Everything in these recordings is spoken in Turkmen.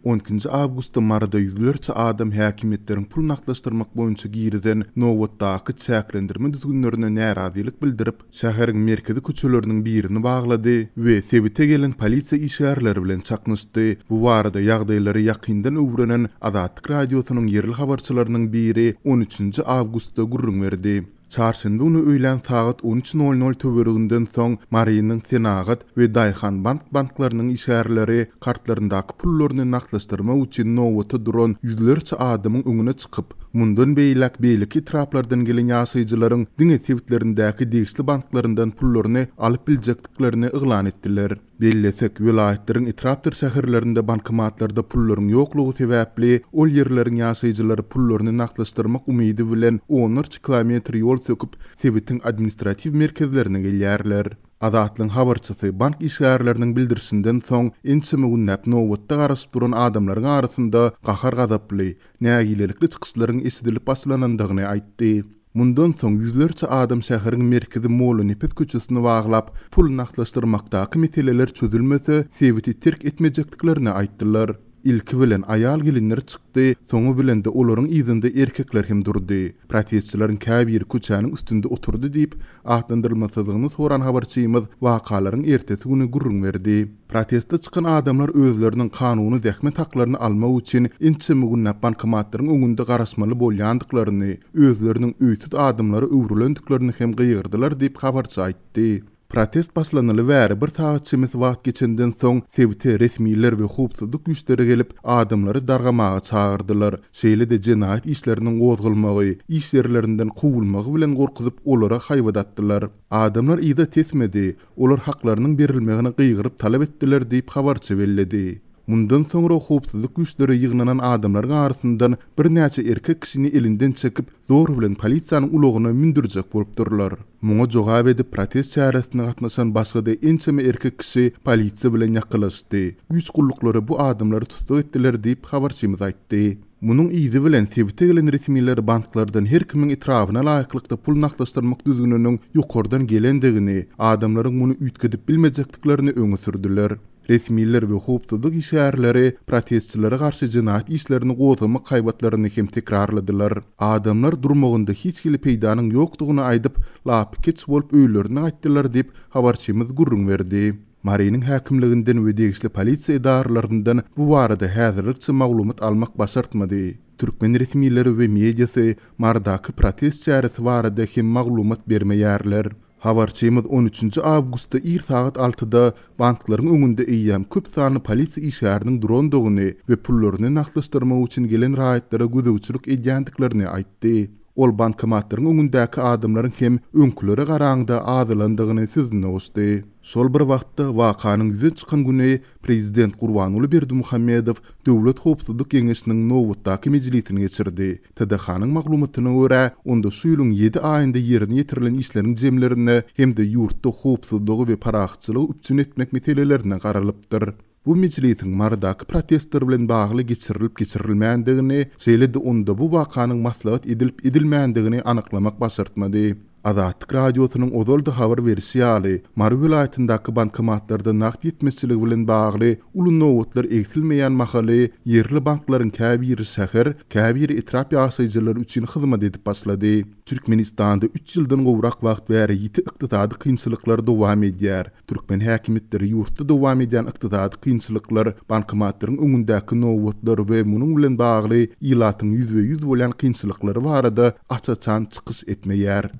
On ikinji awgustda Maryda ýüzlerçe adam häkimiýetleriň pul nagtlaşdyrmak boýunça girizen nobatdaky çäklendirme düzgünlerine närazylyk bildirip, şäheriň merkezi köçeleriniň birini baglady we sebite gelen polisiýa işgärleri bilen çaknyşdy. Bu barada ýagdaýlary ýakyndan öwrenen Azatlyk Radiosynyň ýerli habarçylarynyň biri on üçünji awgustda gürrüň berdi. Çarşenbe güni öýlän sagat on üç nol nol töwereginden soň Marynyň Senagat we Daýhanbank banklarynyň işgärleri kartlaryndaky pullaryny nagtlaşdyrmak üçin nobata duran ýüzlerçe adamyň öňüne çykyp, mundan beýläk beýleki etraplardan gelen ýaşaýjylaryň diňe sebitlerindäki degişli banklaryndan pullaryny alyp biljekdiklerini yglan etdiler. Bellesek, welaýatlaryň etrapdyr şäherlerinde bankomatlarda pullaryň ýoklugy sebäpli, ol ýerleriň ýaşaýjylary pullaryny nagtlaşdyrmak umydy bilen onlarça kilometr ýol söküp, sebitiň administratiw merkezlerine gelýärler. Azatlygyň habarçysy bank işgärleriniň bildirişinden soň, ençeme günläp nobatda garaşyp duran adamlaryň arasynda gahar-gazaply, nägilelikli çykyşlaryň eşidilip başlanandygyny aýtdy. Mundan soň ýüzlerçe adam şäheriň merkezi Mollanepes köçesini baglap, pul nagtlaşdyrmakdaky meseleler çözülmese, sebiti terk etmejekdiklerini aýtdylar. Ilki bilen aýal-gelinler çykdy, soňy bilen-de olaryň yzynda erkekler hem durdy. Protestçileriň käbiri köçäniň üstünde oturdy diýip, atlandyrylmasyzlygyny soran habarçymyz wakalaryň ertesi güni gürrüň berdi. Proteste çykan adamlar özleriniň kanuny zähmet haklaryny almak üçin ençeme günläp bankomatlaryň öňünde garaşmaly bolýandyklaryny, özleriniň öýsüz adamlara öwrülendiklerini hem gygyrdylar diýip, habarçy aýtdy. Protest başlanaly bäri bir sagat çemesi wagt geçenden soň, sebite resmiler we howpsuzlyk güýçleri gelip, adamlary dargamaga çagyrdylar. Şeýle-de jenaýat işleriniň gozgalmagy, iş ýerlerinden kowulmagy bilen gorkuzyp, olara haýbat atdylar. Adamlar yza tesmedi, olar haklarynyň berilmegini gygyryp talap etdiler diýip, habarçy belledi. Mundan soňra howpsuzlyk güýçleri ýygnanan adamlaryň arasyndan birnäçe erkek kişini elinden çekip, zor bilen polisiýanyň ulagyna mündürjek bolupdyrlar. Muňa jogap edip, protest çäresine gatnaşan başga-da ençeme erkek kişi polisiýa bilen ýakalaşdy. Güýç gulluklary bu adamlary tussag etdiler diýip, habarçymyz aýtdy. Munuň yzy bilen sebite gelen resmiler banklardan her kimiň etrabyna laýyklykda pul nagtlaşdyrmak düzgüniniň ýokardan gelendigini, adamlaryň muny üýtgedip bilmejekdiklerini öňe sürdüler. Resmiler we howpsuzlyk işgärleri protestçilere garşy jenaýat işlerini gozgamak haýbatlaryny hem tekrarladylar. Adamlar durmagynda hiç hili peýdanyň ýokdugyny aýdyp, lapykeç bolup öýlerine gaýtdylar diýip, habarçymyz gürrüň berdi. Marynyň häkimliginden we degişli polisiýa edaralaryndan bu barada häzirlikçe maglumat almak başartmady. Türkmen resmileri we mediasy Marydaky protest çäresi barada hem maglumat bermeýärler. Habarçymyz on üçünji awgustda ir sagat altyda banklaryň öňünde eýýäm köp sanly polisiýa işgäriniň durandygyny we pullaryny nagtlaşdyrmak üçin gelen raýatlara gözegçilik edýändiklerini aýtdy. Ol bankomatlaryň öňündäki adamlaryň hem öňkülere garaňda azalandygyny sözüne goşdy. Şol bir wagtda, wakanyň ýüze çykan güni prezident Gurbanguly Berdimuhamedow Döwlet howpsuzlyk geňeşiniň nobatdaky mejlisini geçirdi. TDH-nyň maglumatyna görä, onda şu ýylyň ýedi aýynda ýerine ýetirilen işleriň jemlerine hem-de ýurtda howpsuzlygy we parahatçylygy üpjün etmek meselelerine garalypdyr. Bu mejlisiň Marydaky protestler bilen bagly geçirilip-geçirilmändigini, şeýle-de onda bu wakanyň maslahat edilip-edilmändigini anyklamak başartmady. Azatlyk Radiosynyň ozal-da habar berişi ýaly, Mary welaýatyndaky bankomatlarda nagt ýetmezçiligi bilen bagly uly nobatlar egsilmeýän mahaly, ýerli banklaryň käbiri şäher, käbiri etrap ýaşaýjylary üçin hyzmat edip başlady. Türkmenistanda üç ýyldan gowrak wagt bäri ýiti ykdysady kynçylyklar dowam edýär. Türkmen häkimiýetleri ýurtda dowam edýän ykdysady kynçylyklar, bankomatlaryň öňündäki nobatlar we munuň bilen bagly ilatyň ýüzbe-ýüz bolýan kynçylyklary barada aç-açan çykyş etmeýär.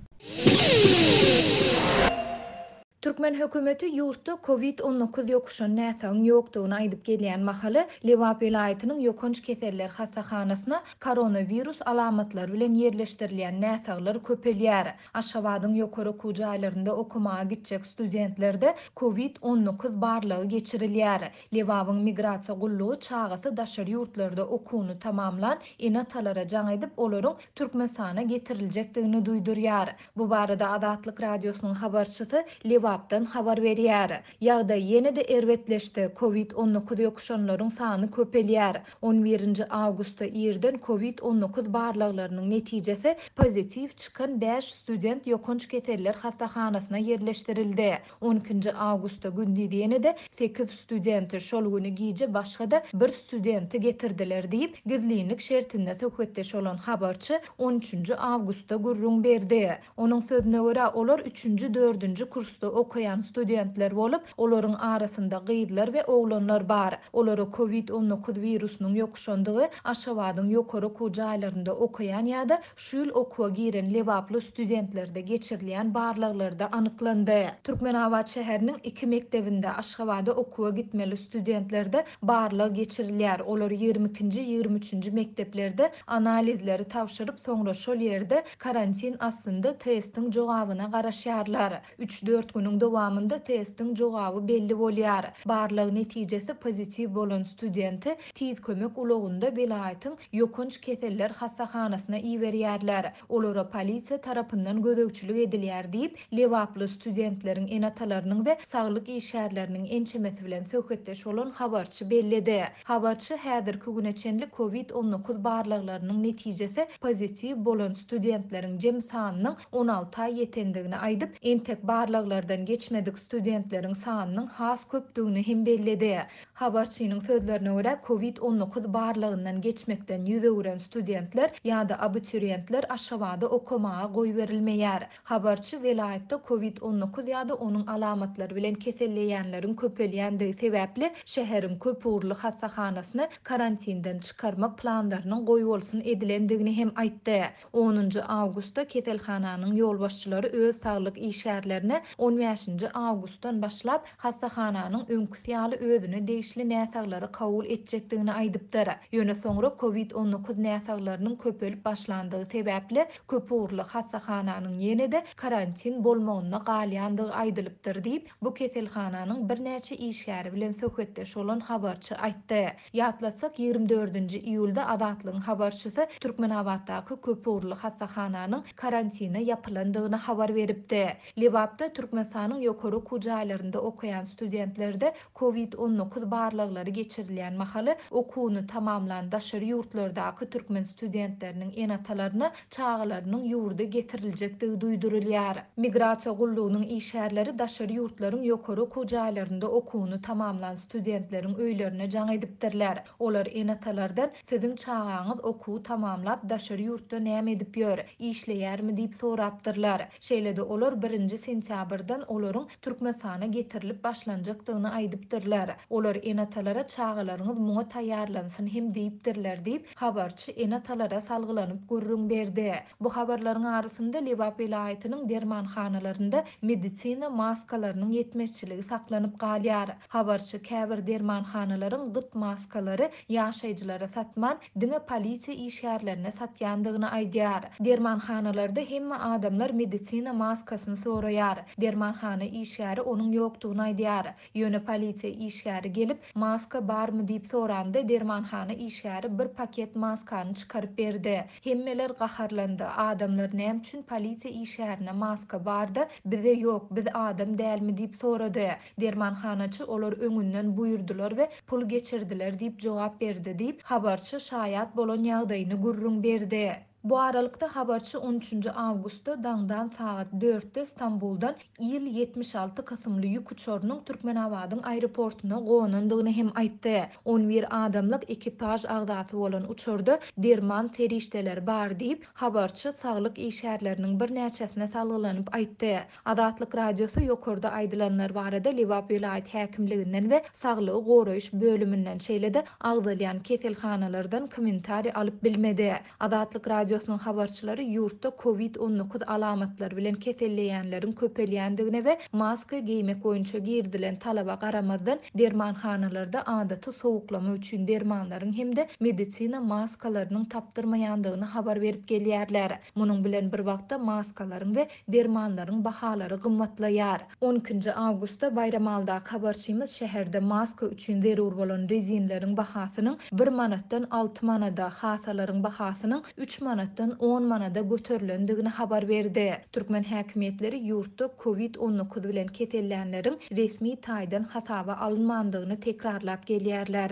Türkmen hökümeti ýurtda Covid 19 ýokuşan näsagyň ýokdugyny aýdyp gelýän mahaly, Lebap welaýatynyň ýokanç keseller hassahanasyna koronawirus alamatlary bilen ýerleşdirilýän näsaglar köpelýär. Aşgabadyň ýokary okuw jaýlarynda okamaga gitjek studentlerde Covid 19 barlagy geçirilýär. Lebabyň migrasiýa gullugy çagasy daşary ýurtlarda okuwyny tamamlan ene-atalara jaň edip, olaryň Türkmenistana getiriljekdigini duýdurýar. Bu barada Azatlyk Radiosynyň habarçysy Lebap. Lebapdan habar berýär. Ýagdaý ýene-de erbetleşdi, Covid 19 ýokuşanlaryň sany köpelýär. On birinji awgustda irden Covid 19 barlaglarynyň netijesi pozitiw çykan bäş student ýokanç keseller hassahanasyna ýerleşdirildi. On ikinji awgustda gündiz ýene-de sekiz studenti, şol güni gije başga-da bir studenti getirdiler diýip, gizlinlik şertinde söhbetdeş bolan habarçy on üçünji awgustda gürrüň berdi. Onuň sözüne görä, olar üçünji, dördünji kursda okaýan studentler bolup, olaryň arasynda gyzlar we oglanlar bar. Olara covid 19 wirusynyň ýokuşandygy Aşgabadyň ýokary okuw jaýlarynda okaýan ýa-da şu ýyl okuwa giren lebaply studentlerde geçirilýän barlaglarda anyklandy. Türkmenabat şäheriniň iki mekdebinde Aşgabada okuwa gitmeli studentlerde barlag geçirilýär. Olar ýigrimi ikinji, ýigrimi üçünji mekdeplerde analizleri tabşyryp, soňra şol ýerde karantin astynda testiň jogabyna garaşýarlar. Üç-dört günüň dowamynda testiň jogaby belli bolýar. Barlag netijesi pozitiw bolan studenti Tiz kömek ulagynda welaýatyň ýokanç keseller hassahanasyna iberýärler. Olara polisiýa tarapyndan gözegçilik edilýär diýip, lebaply studentleriň ene-atalarynyň we saglyk işgärleriniň ençemesi bilen söhbetdeş bolan habarçy belledi. Habarçy häzirki güne çenli covid 19 barlaglarynyň netijesi pozitiw bolan studentleriň jem sanynyň on alta ýetendigini aýdyp, entek barlaglardan geçmedik studentleriň sanynyň has köpdügini hem belledi. Habarçynyň sözlerine görä, covid 19 barlagyndan geçmekden ýüz öwüren studentler ýa-da abituriýentler Aşgabada okamaga goýberilmeýär. Habarçy welaýatda covid 19 ýa-da onuň alamatlary bilen keselleýänleriň köpelýändigi sebäpli şäheriň köpugurly hassahanasyny karantinden çykarmak planlarynyň goýbolsun edilendigini hem aýtdy. Onunjy awgustda keselhananyň ýolbaşçylary öz saglyk işgärlerine on bäşinji awgustdan başlap hassahananyň öňküsi ýaly özüne degişli näsaglary kabul etjekdigini aýdypdyr. Ýöne soňra covid 19 näsaglarynyň köpelip başlandygy sebäpli köpugurly hassahananyň ýene-de karantin bolmagynda galýandygy aýdylypdyr diýip, bu keselhananyň birnäçe işgäri bilen söhbetdeş bolan habarçy aýtdy. Ýatlatsak, 24-nji iýulda Azatlygyň habarçysy Türkmenabatdaky köpugurly hassahananyň karantine ýapylandygyny habar beripdi. Lebapda Türkmenistanyň ýokary okuw jaýlarynda okaýan studentlerde covid 19 barlaglary geçirilýän mahaly, okuwyny tamamlan daşary ýurtlardaky türkmen studentleriniň ene-atalaryna çagalarynyň ýurda getiriljekdigi duýdurylýar. Migrasiýa gullugynyň işgärleri daşary ýurtlaryň ýokary okuw jaýlarynda okuwyny tamamlan studentleriň öýlerine jaň edipdirler. Olar ene-atalardan Siziň çagaňyz okuwy tamamlap daşary ýurtda näme edip ýör, işleýärmi diýip sorapdyrlar. Şeýle-de olar birinji sentýabrdan olaryň Türkmenistana getirilip başlanjakdygyny aýdypdyrlar. Olar ene-atalara çagalaryňyz muňa taýýarlansyn hem diýipdirler diýip, habarçy ene-atalara salgylanyp gürrüň berdi. Bu habarlaryň arasynda Lebap welaýatynyň dermanhanalarynda medisina maskalarynyň ýetmezçiligi saklanyp galýar. Habarçy käbir dermanhanalaryň gyt maskalary ýaşaýjylara satman, diňe polisiýa işgärlerine satýandygyny aýdýar. Dermanhanalarda hemme adamlar medisina maskasyny soraýar. Dermanhana işgäri onuň ýokdugyny aýdýar. Ýöne polisiýa işgäri gelip, maska barmy diýip soranda, dermanhana işgäri bir paket maskany çykaryp berdi. Hemmeler gaharlandy. Adamlar näme üçin polisiýa işgärine maska bar-da, bize ýok, biz adam dälmi diýip sorady. Dermanhanaçy olar öňünden buýurdylar we pul geçirdiler diýip jogap berdi diýip, habarçy şaýat bolan ýagdaýyny gürrüň berdi. Bu aralykda, habarçy on üçünji awgustda daňdan sagat dörtde Stambuldan Il 76 kysymly ýük uçarynyň Türkmenabadyň aeroportuna gonandygyny hem aýtdy. On bir adamlyk ekipaž agzasy bolan uçarda derman serişdeleri bar diýip, habarçy saglyk işgärleriniň birnäçesine salgylanyp aýtdy. Azatlyk Radiosy ýokarda aýdylanlar barada Lebap welaýat häkimliginden we saglygy goraýyş bölüminden, şeýle-de agzalýan keselhanalardan kommentariý alyp bilmedi. Azatlyk Radiosynyň habarçylary ýurtda covid 19 alamatlary bilen keselleýänleriň köpelýändigine we maska geýmek boýunça girizilen talaba garamazdan, dermanhanalarda adaty sowuklama üçin dermanlaryň hem-de medisina maskalarynyň tapdyrmaýandygyny habar berip gelýärler. Munuň bilen bir wagtda maskalaryň we dermanlaryň bahalary gymmatlaýar. On ikinji awgustda Baýramalydaky habarçymyz şäherde maska üçin zerur bolan rezinleriň bahasynyň bir manatdan alty manada, hasalaryň bahasynyň üç manatdan. manatdan on manada göterilendigini habar berdi. Türkmen häkimiýetleri ýurtda Covid 19 bilen kesellänleriň resmi taýdan hasaba alynmandygyny tekrarlap gelýärler.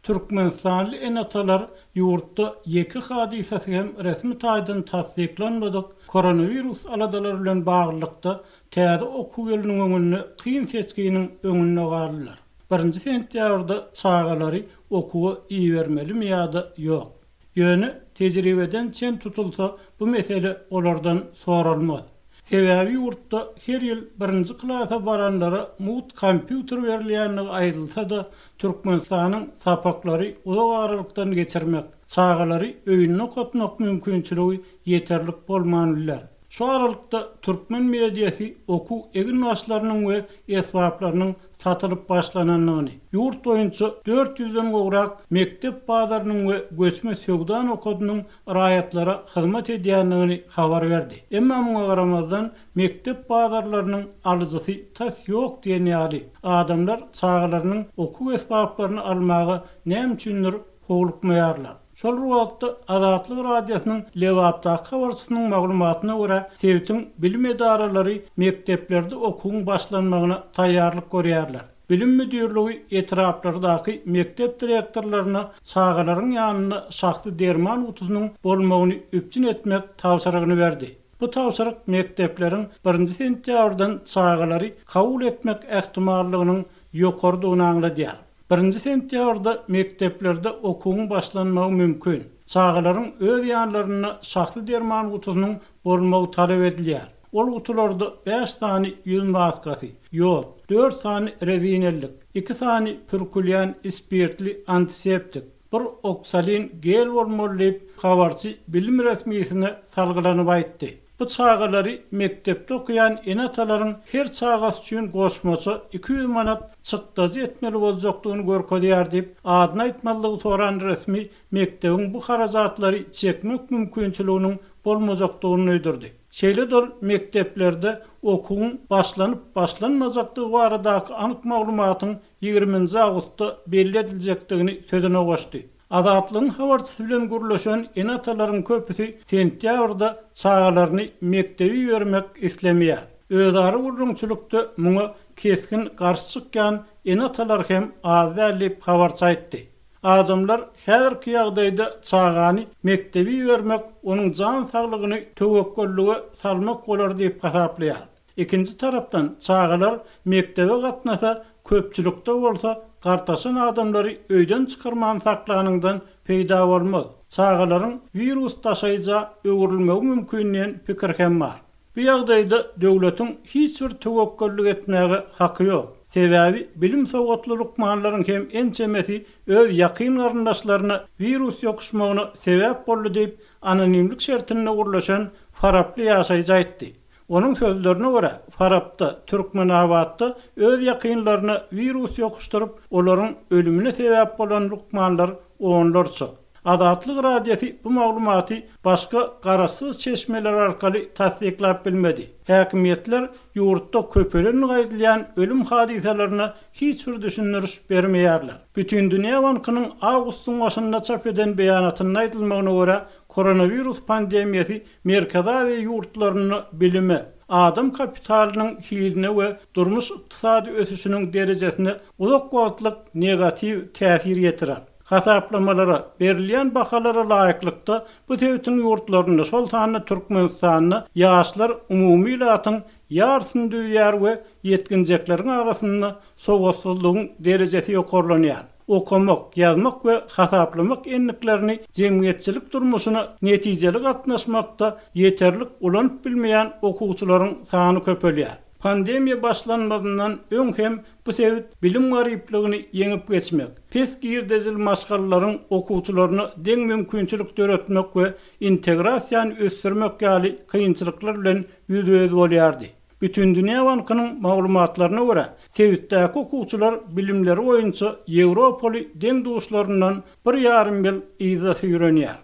Türkmenistanly ene-atalar ýurtda ýeke hadysasy hem resmi taýdan tassyklanmadyk koronawirus aladalary bilen baglylykda täze okuw ýylynyň öňünde kyn seçginiň öňünde galdylar. Birinji sentýabrda çagalary okuwa ibermelimi ýa-da ýok? Ýöne tejribeden çen tutulsa, bu mesele olardan soralmaz. Sebäbi ýurtda her ýyl birinji klasa baranlara mugt kompýuter berilýändigi aýdylsa-da, Türkmenistanyň sapaklary uzak aralykdan geçirmek, çagalary öýünde okatmak mümkinçiligi ýeterlik bolman biler. Şu aralykda türkmen mediasy okuw eginbaşlarynyň we esbaplarynyň satylyp başlanandygyny, ýurt boýunça dört ýüzden gowrak mekdep bazarynyň we göçme söwda nokadynyň raýatlara hyzmat edýändigini habar berdi. Emma muňa garamazdan, mekdep bazarlarynyň alyjysy tas ýok diýen ýaly. Adamlar çagalarynyň okuw esbaplaryny almaga näme üçindir howlukmaýarlar. Şol bir wagtda, Azatlyk Radiosynyň Lebapdaky habarçysynyň maglumatyna görä, sebitiň bilim edaralary mekdeplerde okuwyň başlanmagyna taýýarlyk görýärler. Bilim müdirligi etraplardaky mekdep direktorlaryna çagalaryň ýanynda şahsy derman gutusynyň bolmagyny üpjün etmek tabşyrygyny berdi. Bu tabşyryk mekdepleriň birinji sentýabrdan çagalary kabul etmek ähtimallygynyň ýokarydygyny aňladýar. Birinji sentýabrda mekdeplerde okuwyň başlanmagy mümkin. Çagalaryň öz ýanlarynda şahsy derman gutusynyň bolmagy talap edilýär. Ol gutularda bäş sany ýüz maskasy, ýod, dört sany rezin ellik, iki sany pürkülýän spirtli antiseptik, bir oksalin gel bolmaly diýip, habarçy bilim resmisine salgylanyp aýtdy. Bu çagalary mekdepde okaýan ene-atalaryň her çagasy üçin goşmaça 200 manat çykdajy etmeli boljakdygyny görkezýär diýip, adyny aýtmazlygy soran resmi mekdebiň bu harajatlary çekmek mümkinçiliginiň bolmajakdygyny duýdurdy. Şeýle-de ol mekdeplerde okuwyň başlanyp-başlanmajakdygy baradaky anyk maglumatyň ýigriminji awgustda belli ediljekdigini sözüne goşdy. Azatlygyň habarçysy bilen gürleşen ene-atalaryň köpüsi sentýabrda çagalaryny mekdebe ibermek islemeýär. Özara gürrüňçilikde muňa kesgin garşy çykýan ene-atalar hem az däl diýip, habarçy aýtdy. Adamlar häzirki ýagdaýda çagany mekdebe ibermek onuň jan saglygyny töwekgellige salmak bolar diýip hasaplaýar. Ikinji tarapdan, çagalar mekdebe gatnasa, köpçülikde bolsa, gartaşan adamlary öýden çykarman saklanyňdan peýda bolmaz. Çagalaryň wirus daşaýja öwrülmegi mümkin diýen pikir hem bar. Bu ýagdaýda döwletiň hiç bir töwekgellik etmäge haky ýok. Sebäbi bilim sowatly lukmanlaryň hem ençemesi öz ýakyn garyndaşlaryna wirus ýokuşmagyna sebäp boldy diýip, anonimlik şertinde gürleşen faraply ýaşaýjy aýtdy. Onuň sözlerine görä, Farapda, Türkmenabatda öz ýakynlaryna wirus ýokuşdyryp, olaryň ölümine sebäp bolan lukmanlar onlarça. Azatlyk Radiosy bu maglumaty başga garaşsyz çeşmeler arkaly tassyklap bilmedi. Häkimiýetler ýurtda köpelendigi aýdylýan ölüm hadysalaryna hiç bir düşündiriş bermeýärler. Bütindünýä bankynyň awgustyň başynda çap eden beýanatynda aýdylmagyna görä, koronawirus pandemiýasy Merkezi Aziýa ýurtlarynda bilime, adam kapitalynyň hiline we durmuş-ykdysady ösüşiniň derejesine uzak wagtlyk negatiw täsir ýetirer. Hasaplamalara, berilýän bahalara laýyklykda, bu sebitiň ýurtlarynda, şol sanda Türkmenistanda ýaşlar umumy ilatyň ýarysyny düzýär we ýetginjekleriň arasynda sowatsyzlygyň derejesi ýokarlanýar. Okamak, ýazmak we hasaplamak endiklerini jemgyýetçilik durmuşyna netijeli gatnaşmakda ýeterlik ulanyp bilmeýän okuwçylaryň sany köpelýär. Pandemiýa başlanmazyndan öň hem bu sebit bilim garyplygyny ýeňip geçmek, pes girdejili maşgalalaryň okuwçylaryna deň mümkinçilik döretmek we integrasiýany ösdürmek ýaly kynçylyklar bilen ýüzbe-ýüz bolýardy. Bütindünýä bankynyň maglumatlaryna görä, sebitdäki okuwçylar bilimleri boýunça ýewropaly deň-duşlaryndan bir ýarym ýyl yza süýrenýär.